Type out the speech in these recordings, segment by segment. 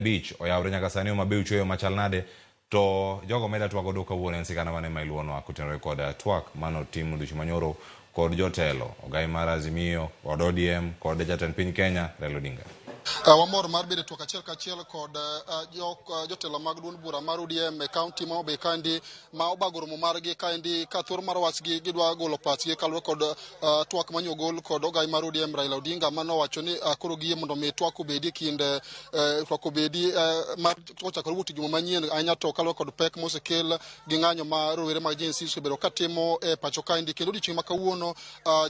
Beach oyawre nyaka sani Homa Bay uchweyo machal nade to jogo meda twak godo kawuono en sigana mane ma iluonwa kotenore kod twak manotim odiochieng' manyoro kod jotelo ogai mar Azimio kod ODM kod jatend piny Kenya Raila Odinga. Wamor mar bedo e twak achiel kachiel kod jotelo mag duond bura mar ODM e kaunti ma Homa Bay kaendi ma obago romo margi kaendi ka thuolo mar wachgi gidwa golo pachgi kaluwore kod twak manyo ogol kod ogai mar ODM Raila Odinga manowacho ni koro giyie mondo mi twak obedi e kind twak obedi mar kochakore wuok juma manyien ahinya to kaluwore kod pek mosekel gi ng'anyo ma rowere mag Gen Z osebedo katimo e pacho kaendi. Kendo odiochieng' ma kawuono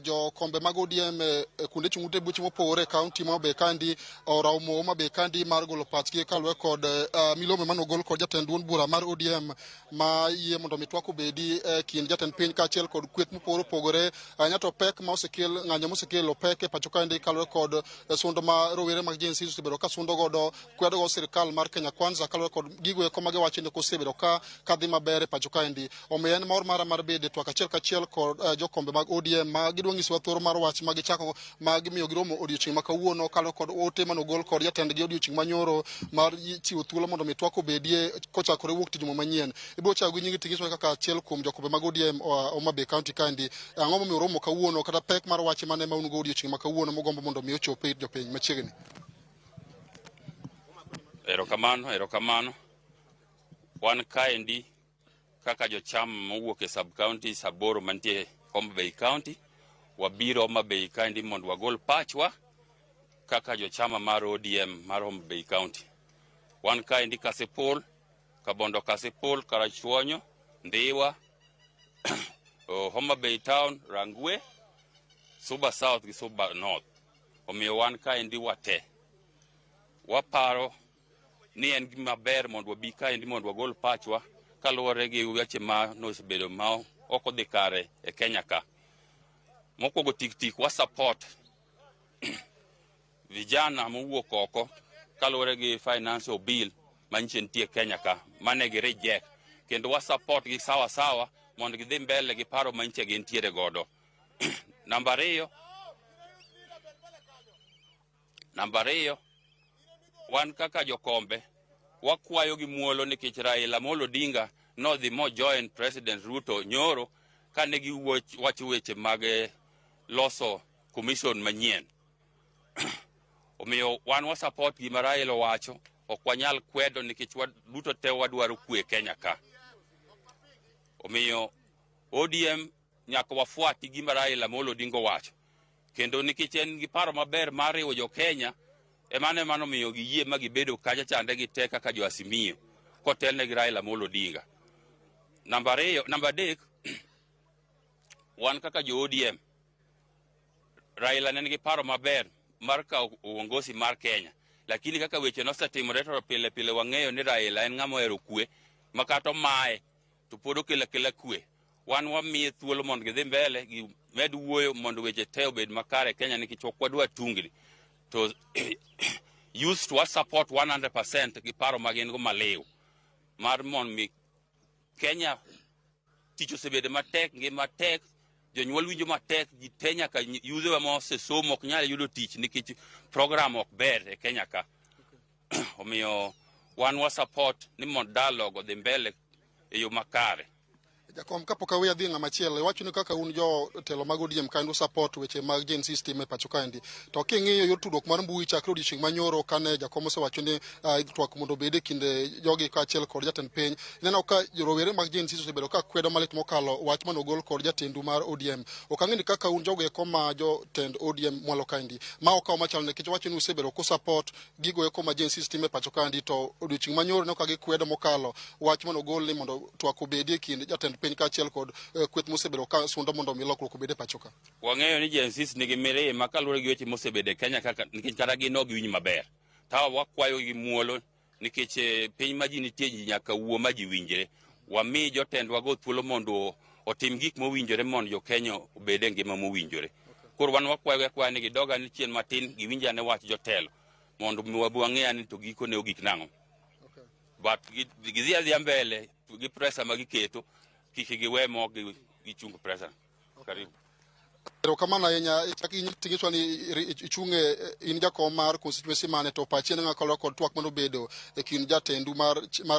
jokombe mag ODM e kuonde chung' ute buche mopogore e kaunti ma Homa Bay kaendi oraumo Homa Bay kaendi mar golo pachgi kaluwore kod milome manogol kod jatend duond bura mar ODM ma yie mondo mi twak obedi e kind jatend piny kaachiel kod kweth mopogore opogore ahinya to pek ma osekel ng'anyo mosekelo pek e pacho kaendi kaluwore kod sundo ma rowere mag Gen Z osebedo ka sundo godo kwedo go sirikal mar Kenya Kwanza kaluwore kod gigo eko ma giwacho ni ok osebedo ka kadhi maber e pacho kaendi. Omiyo en mor mara mar bedo e twak achiel kachiel kod jokombe mag ODM ma gidwa nyisowa thuolo mar wach ma gichako ma gimiyo giromo odiochieng' ma kawuono kaluwore kod ote manogol kod jatendgi odiochieng' manyoro mar chiwo thuolo mondo mi twak obedie kochakore wuok tich juma manyien. Ibiro chako gi nyingi tinyisowa kaka achiel kuom jokombe mag ODM Homa Bay County kaendi. Ang'o momiyo uromo kawuono kata pek mar wach mane ma un go odiochieng' ma kawuono mugombo mondo mi ochop ir jopiny machiegni? Erokamano, erokamano. Wan kaendi kaka jochama mowuok e sub counties aboro mantie Homa Bay County, wabiro Homa Bay kaendi mondo wagol pachwa kaka jochama mar ODM mar Homa Bay County. Wan kaendi Kasipul, Kabondo Kasipul, Karachuonyo, Ndhiwa, Homa Bay Town, Rangwe, Suba South gi Suba North. Omiyo wan kaendi wate. Waparo ni en gima ber mondo wabi kaendi mondo wagol pachwa kaluwore gi weche ma nosebedo ma ok odhi kare e Kenya ka. Mokwongo tik tik wa support vijana mowuok oko kaluwore gi financial bill manyiche nitie Kenya ka mane gi reject kendo wa support gi sawa sawa mondo gidhi mbele gi paro manyiche gintiere godo. Namba ariyo, wan kaka jokombe wakwayo gi muolo nikech Raila Amolo Odinga nodhi mo join President Ruto nyoro kane giwacho weche mag loso commission manyien. Omiyo wan wa support gima Raila owacho, ok wanyal kwedo nikech duto te wadwaro kwe Kenya ka. Omiyo ODM nyaka wafuati gima Raila Amolo Odinga owacho. Kendo nikech en gi paro maber mar riwo jo Kenya, emano ema nomiyo giyie ma gibedo kacha chande gi te kaka jo Azimio kotelne gi Raila Amolo Odinga. Namba ariyo, namba adek, wan kaka jo ODM, Raila ne nigi paro maber mar kawo uongozi mar Kenya, lakini kaka weche nosetimore to pile pile wang'eyo ni Raila en ng'ama ohero kwe ma kata omaye to pod okelo akela kwe. Wan wamiye thuolo mondo gidhi mbele gimed wuoyo mondo weche te obed makare e Kenya nikech ok wadwa tungni. To youth to wa support 100% gi paro ma gin go maliw mar mondo mi Kenya tich osebedo matek, ngima tek, jonyuol winjo matek, ji te nyaka yudhewa ma osesomo ok nyal yudo tich nikech program ok ber e Kenya ka. Omiyo wan wa support ni mondo dialogue odhi mbele e yo makare. Jakom, kapok aweyo adhi ng'ama chielo, iwacho ni kaka un jotelo mag ODM kaendi support weche mag Gen Z system e pacho kaendi. To king'iyo yor tudruok mar mbui chakre odiochieng' manyoro kane jakom osewacho ni twak mondo obed e kind jogi kaachiel kod jatend piny, ineno ka rowere mag Gen Z osebedo ka kwedo malit mokalo wach manogol kod jatendu mar ODM. Ok ang'e ni kaka un jogo eko ma jotend ODM mwalo kaendi, ma okawo machalo nikech wacho ni usebedo ku support gigo eko ma Gen Z timo e pacho kaendi, to odiochieng' manyoro ne ka gikwedo mokalo wach manogol ni mondo twak obedi e kind jatend piny kaachiel kod kweth mosebedo ka sundo mondo mi lokruok obed e pacho ka. Wang'eyo ni Gen Z nigi mirima kaluwore gi weche mosebedo e Kenya kaka nikech kata gin ok giwinj maber. Ta wakwayo gi muolo nikech piny ma ji nitie ji nyaka wuo ma ji winjre. Wami jotendwa go thuolo mondo otim gik mowinjore mondo jo Kenya obed e ngima mowinjore. Koro wan wakwayo akwaya ni gidog ane chien matin giwinj ane wach jotelo mondo mi wabi wang'e ane to gikone ogik nang'o. But gidhi adhiya mbele gi pressure ma giketo kik giwe mok gichung pressure. Karibu. Erokamano ahinya. Chak ting'iswa ni ichung' e in jakom mar constituency mane, to pachi en ang'o kaluwore kod twak manobedo e kind jatendu mar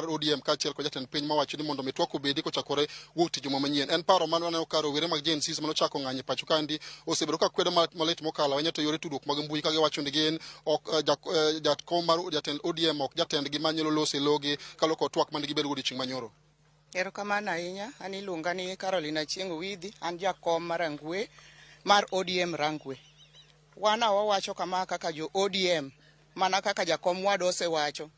ODM kaachiel kod jatend piny mawacho ni mondo mi twak obedi kochakore wuok tich juma manyien. En paro mane waneno ka rowere mag Gen Z manochako ng'anyo e pacho kaendi osebedo ka kwedo malit mokalo ahinya to yore tudruok mag mbui ka giwacho ni gin ok jakom mar jatend ODM ok jatendgi manyalo loso e logi kaluwore kod twak mane gibedo odiochieng' manyoro. Erokamano ahinya. An iluonga ni Caroline Achieng' Owidhi, an jakom mar Rangwe mar ODM Rangwe. Wan wawacho kama kaka jo ODM, mana kaka jakom wadwa osewacho.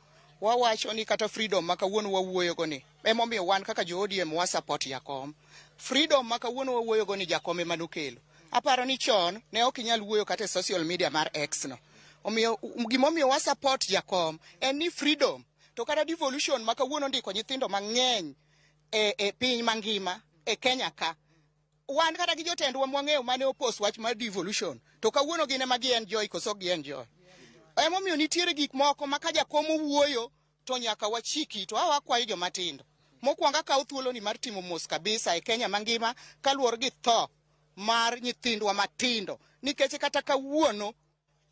Wawacho ni kata freedom ma kawuono wawuoyo go ni, emomiyo wan kaka jo ODM wa support jakom. Freedom ma kawuono wawuoyo go ni jakom ema nokelo. Aparo ni chon ne ok inyal wuoyo kata e social media mar X no. Omiyo gimomiyo wa support jakom en ni freedom to kata devolution ma kawuono ndiko nyithindo mang'eny e piny mangima e Kenya ka, wan kata gi jotendwa mwang'eyo mane oppose wach mar devolution, to kawuono gin ema gi enjoy koso ok gi enjoy. Emomiyo nitiere gik moko ma ka jakom owuoyo to nyaka wachiki to wakwayo joma tindo. Mokwongo akawo thuoloni mar timo mos kabisa e Kenya mangima kaluwore gi tho mar nyithindwa matindo, nikech kata kawuono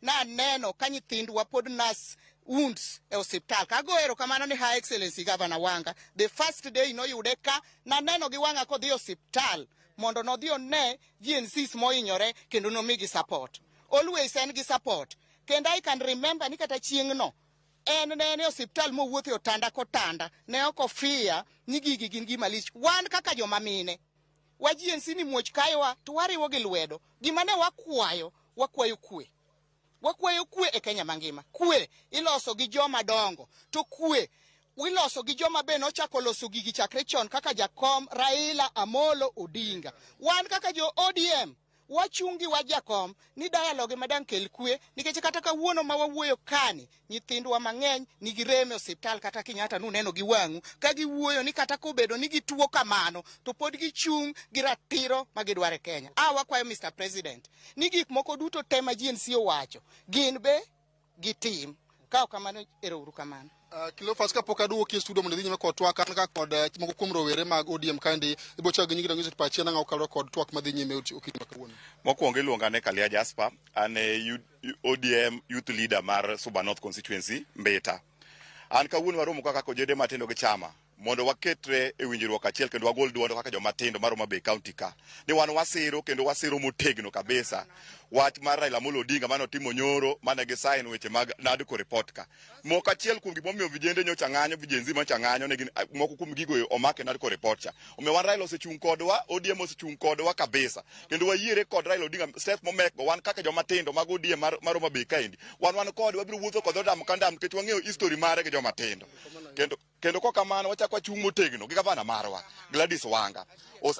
naneno ka nyithindwa pod nurse wounds e osiptal. Kago erokamano ni Her Excellency Governor Wanga, the first day noyude ka naneno gi wang'a kodhi e osiptal mondo nodhi one Gen Zs mohinyore kendo nomigi support. Always en gi support. Kendo I can remember ni kata chieng'no en ne en e osiptal mowuotho e otanda kotanda, ne ok ofia ni gigi gin gima lich. Wan kaka joma mine wa Gen Z ni muoch kayowa to wariwo gi lwedo. Gima ne wakwayo, wakwayo kwe. Wakwayo kwe e Kenya mangima. Kwe iloso gi joma dongo, to kwe iloso gi joma be nochako loso gigi chakre chon kaka jakom Raila Amolo Odinga. Wan kaka jo ODM wachung' gi wach jakom ni dialogue ema dang' kel kwe, nikech kata kawuono ma wawuoyo kani nyithindwa mang'eny nigi rem e osiptal, kata Kenyatta nuneno gi wang'u ka giwuoyo ni kata kobedo ni gituo kamano to pod gichung' gi ratiro ma gidwaro e Kenya. A wakwayo Mr. President ni gik moko duto te ma GNC owacho gin be gitim. Ka ok kamano, ero uru kamano. Cleophas, kapok aduoki e studio mondo idhi nyime kod twak, an ka kod moko kuom rowere mag ODM kaendi, ibo chako gi nyingi to ng'iso pachi en ang'o kaluwore kod twak madhi nyime okinyi ma kawuono. Mokwongo iluonga ni Kalia Jasper, an e ODM youth leader mar Suba North Constituency, Mbita. An kawuono waromo kaka ojende matindo gi chama mondo waketre e winjruok achiel kendo wagol duond kaka joma tindo mar Homa Bay County ka. Ni wan wasiro kendo wasiro motegno kabisa wach mar Raila Amolo Odinga mane otimo nyoro mane gi sign weche mag NADCO report ka. Moko achiel kuom gik momiyo vijende nyocha ng'anyo, Gen Z nyocha ng'anyo ne gin moko kuom gigo omak e NADCO report cha. Omiyo wan Raila osechung' kodwa, ODM osechung' kodwa kabisa. Kendo wayiere kod Raila Odinga step momekgo wan kaka joma tindo mag ODM mar Homa Bay kaendi. Wan kode, wabiro wuotho kode ndam ka ndam nikech wang'eyo history mare gi joma tindo. Kendo kok kamano wachako wachung' motegno gi gavana marwa Gladys Wanga.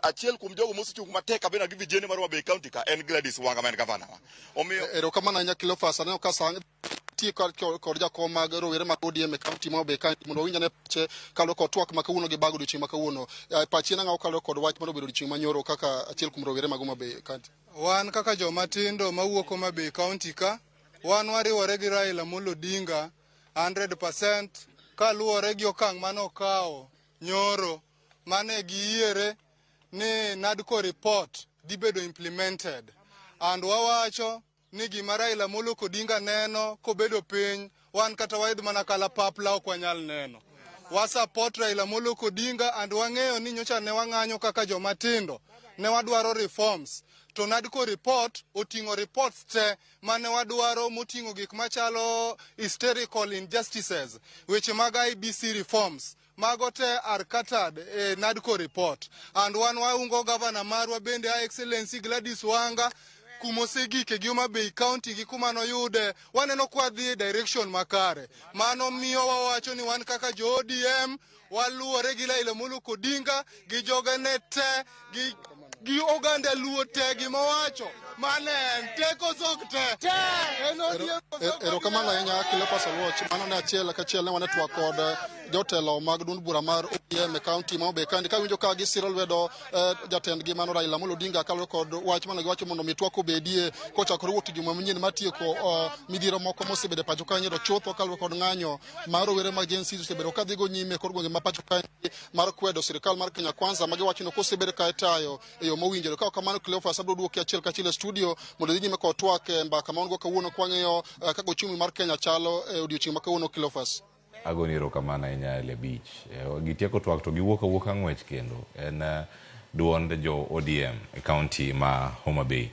Achiel kuom jogo mosechung' matek kabisa gi vijende mar Homa Bay County ka en Gladys Wanga ma en gavana wa. Omiyo Erokamano ahinya, Cleophas. Aneno ka sa tie kod jakom mag rowere mag ODM e kaunti ma Homa Bay kaendi mondo wawinj ane pache kaluwore kod twak ma kawuono gi bago odiochieng' ma kawuono. Pachi en ang'o kaluwore kod wach manobedo odiochieng' manyoro kaka achiel kuom rowere mag Homa Bay County? Wan kaka joma tindo mawuok Homa Bay County ka, wan wariwore gi Raila Amolo Odinga 100% kaluwore gi okang' manokawo nyoro mane giyiere ni NADCO report dhi bedo implemented. And wawacho ni gima Raila Amolo Odinga neno kobedo piny, wan kata waidh mana kalapapla ok wanyal neno. Wa support Raila Amolo Odinga and wang'eyo ni nyocha ne wang'anyo kaka joma tindo, ne wadwaro reforms. To NADCO report oting'o reports te mane wadwaro, moting'o gik machalo hysterical injustices, weche mag IEBC reforms, mago te are catered e NADCO report. And wan waungo gavana marwa bende, Her Excellency Gladys Wanga, kumosegike gi Homa Bay County gi kuma noyude, waneno kwa dhi e direction makare. Mano miyo wawacho ni wan kaka jo ODM waluwore gi Raila Amolo Odinga gi jogene te gi oganda Luo te. Gima wacho mane en teko sok te en ODM. Erokamano ahinya, Cleophas Oluoch. Mano ne achiel kachiel ne wane twak kod Jotelo mag duond bura mar ODM e kaunti ma Homa Bay kaendi kawinjo ka gisiro lwedo jatendgi mano Raila Amolo Odinga kaluwore kod wach mane giwacho mondo mi twak obedie kochakore wuok juma manyien matieko midhiero moko mosebedo e pacho kaendi chutho kaluwore kod ng'anyo mar rowere mag Gen Z osebedo kadhigo nyime e kor gwenge ma pacho kaendi mar kwedo sirikal mar Kenya Kwanza ma giwacho ni ok osebedo ka itayo e yo mowinjore. Ka ok kamano, Cleophas, abiro duoki achiel kachiel e studio mondo idhi nyime kod twak e mbaka ma wan go kawuono kwang'iyo kaka uchumi mar Kenya chalo e odiochieng' ma kawuono, Cleophas. Agoni erokamano ahinya Eli Abich. Gitieko twak to giwuok awuoka ng'wech kendo. En duond jo ODM e kaunti ma Homa Bay.